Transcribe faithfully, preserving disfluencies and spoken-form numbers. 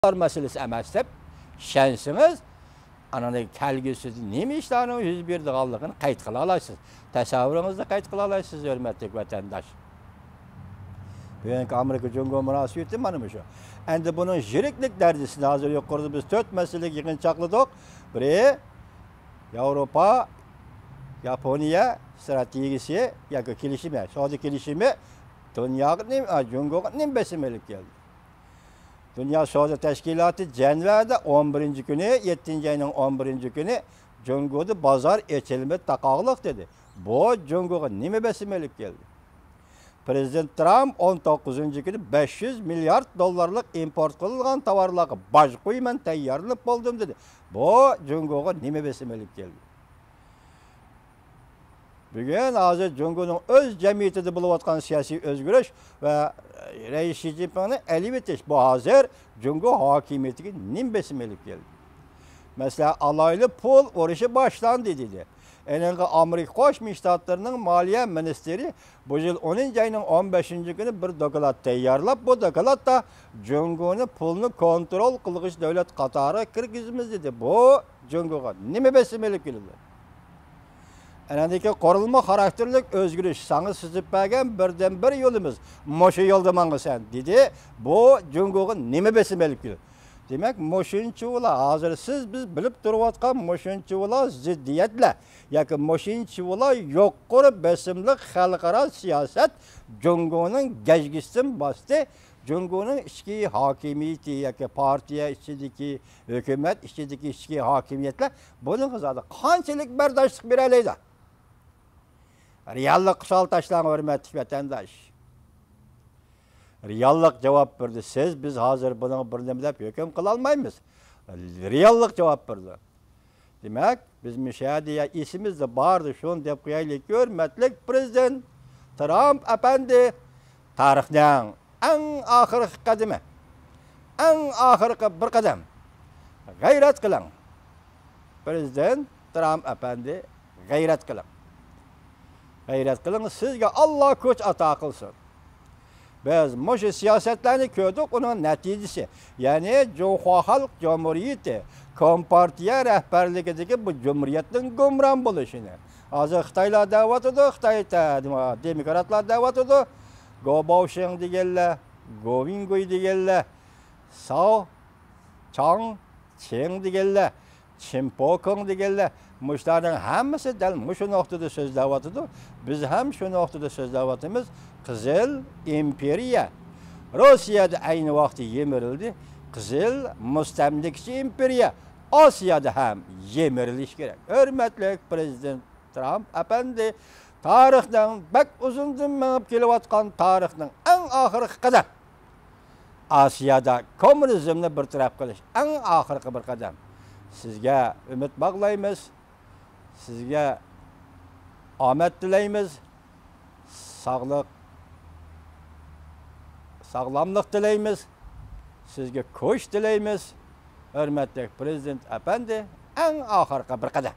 ئۇلار مەسىلىسى ئەمەس دەپ ئىشەنسىڭىز، ئانىڭدىن كەلگۈسىدە نېمە ئىشلارنىڭ يۈز بېرىدىغانلىقىنى قەيت قىلالايسىز. تەسەۋۋۇرىڭىزنى قەيت قىلالايسىز، ھۆرمەتلىك ۋەتەنداش. بۈگۈنكى ئامېرىكا جۇڭگو مۇناسىۋىتى مانا مۇشۇ. ئەمدى بۇنىڭ يىرىكلىك دەرىجىسىنى ھازىر يۇقىرىدا بىز تۆت مەسىلىگە يىغىن چاقلىدۇق. بىرى، ياۋروپا، ياپونىيە ستراتېگىيىسى ياكى كېلىشىمى، سودا كېلىشىمى دۇنياغا نېمە، ئا، جۇڭگوغا نېمە بېسىم ئېلىپ كەلدى؟ دۇنيا سودا تەشكىلاتى جەنۋەدە ئون بىرىنچى كۈنى، يەتتىنچى ئاينىڭ ئون بىرىنچى كۈنى جۇڭگودا بازار ئېچىلمىدى، تاقاقلىق دېدى. بۇ جۇڭگوغا نېمە بېسىم ئېلىپ كەلدى؟ پرېزىدېنت ترامپ ئون توققۇزىنچى كۈنى بەش يۈز مىليارد دوللارلىق ئىمپورت قىلىنغان تاۋارلارغا باج قويىمەن، تەييارلىنىپ بولدۇم دېدى. بۇ جۇڭگوغا نېمە بېسىم ئېلىپ كەلدى؟ بۈگۈن ھازىر جۇڭگونىڭ ئۆز جەمئىيىتىدە بولۇۋاتقان سىياسىي ئۆزگىرىش ۋە رەئىس شى جىنپىڭنى ئېلىۋېتىش، بۇ ھازىر جۇڭگو ھاكىمىيىتىگە نېمە بېسىم ئېلىپ كەلدى؟ مەسىلەن، ئالايلۇ پۇل ئۇرۇشى باشلاندى دېدى. ئېنىڭغا ئامېرىكا قوشما شتاتلىرىنىڭ مالىيە مىنىستىرى بۇ يىل ئونىنچى ئاينىڭ ئون بەشىنچى كۈنى بىر دوكلات تەييارلاپ، بۇ دوكلاتتا جۇڭگونى پۇلنى كونترول قىلغۇچ دۆلەت قاتارىغا كىرگۈزىمىز دېدى. بۇ جۇڭگوغا نېمە بېسىم ئېلىپ كېلىدۇ؟ ئەنەندىكى قۇرۇلما خاراكتېرلىك ئۆزگىرىش، ساڭا سىزىپ بەرگەن بىردىنبىر يولىمىز، مۇشۇ يولدا ماڭىسەن دېدى. بۇ جۇڭگوغا نېمە بېسىم ئېلىپ كېلىدۇ؟ دېمەك، مۇشۇنچىۋالا ھازىر سىز، بىز بىلىپ تۇرۇۋاتقان مۇشۇنچىۋالا زىددىيەتلەر ياكى مۇشۇنچىۋالا يۇقىرى بېسىملىق خەلقئارا سىياسەت جۇڭگونىڭ گەجگىسىدىن باستى. جۇڭگونىڭ ئىچكى ھاكىمىيىتى ياكى پارتىيە ئىچىدىكى، ھۆكۈمەت ئىچىدىكى ئىچكى ھاكىمىيەتلەر بۇنىڭغا زادى قانچىلىك بەرداشلىق بېرەلەيدۇ؟ رېئاللىققا سوئال تاشلاڭ، ھۆرمەتلىك ۋەتەنداش. رېئاللىق جاۋاب بەردى. سىز، بىز ھازىر بۇنىڭغا بىر نېمە دەپ ھۆكۈم قىلالمايمىز. رېئاللىق جاۋاب بەردى. دېمەك، بىز مۇشۇ يەردە يا ئېسىمىزدە باردا شۇنى دەپ قويايلىكى، ھۆرمەتلىك پرېزىدېنت ترامپ ئەپەندى، تارىخنىڭ ئەڭ ئاخىرقى قەدىمى، ئەڭ ئاخىرقى بىر قەدەم. غەيرەت قىلىڭ. پرېزىدېنت ترامپ ئەپەندى، غەيرەت قىلىڭ. غەيرەت قىلىڭ، سىزگە ئاللا كۈچ ئاتا قىلسۇن. بىز مۇشۇ سىياسەتلەرنى كۆردۇق، ئۇنىڭ نەتىجىسى، يەنى جۇڭخۇا خەلق جۇمھۇرىيىتى، كومپارتىيە رەھبەرلىكىدىكى بۇ جۇمھۇرىيەتنىڭ گۇمران بولۇشىنى. ھازىر خىتايلار دەۋاتىدۇ، خىتاي تە-، دېموكراتلار دەۋاتىدۇ، گو باۋشىڭ دېگەنلەر، گو ۋىڭگۇي دېگەنلەر، ساۋ چاڭ چېڭ دېگەنلەر، چىن پو كېڭ دېگەنلەر، مۇشۇلارنىڭ ھەممىسى دەل مۇشۇ نۇقتىدا سۆزلەۋاتىدۇ. بىز ھەم شۇ نۇقتىدا سۆزلەۋاتىمىز. قىزىل ئىمپېرىيە روسىيەدە ئەينى ۋاقىتتا يىمىرىلدى. قىزىل مۇستەملىكىچى ئىمپېرىيە ئاسىيادا ھەم يىمىرىلىشى كېرەك. ھۆرمەتلىك پرېزىدېنت ترامپ ئەپەندى، تارىخنىڭ بەك ئۇزۇندىن مېڭىپ كېلىۋاتقان تارىخنىڭ ئەڭ ئاخىرقى قەدەم. ئاسىيادا كوممۇنىزمنى بىر تەرەپ قىلىش ئەڭ ئاخىرقى بىر قەدەم. سىزگە ئۈمىد باغلايمىز، سىزگە ئامەت تىلەيمىز، ساغلىق، ساغلاملىق تىلەيمىز، سىزگە كۈچ تىلەيمىز. ھۆرمەتلىك پرېزىدېنت ئەپەندى، ئەڭ ئاخىرقى بىر قەدەم.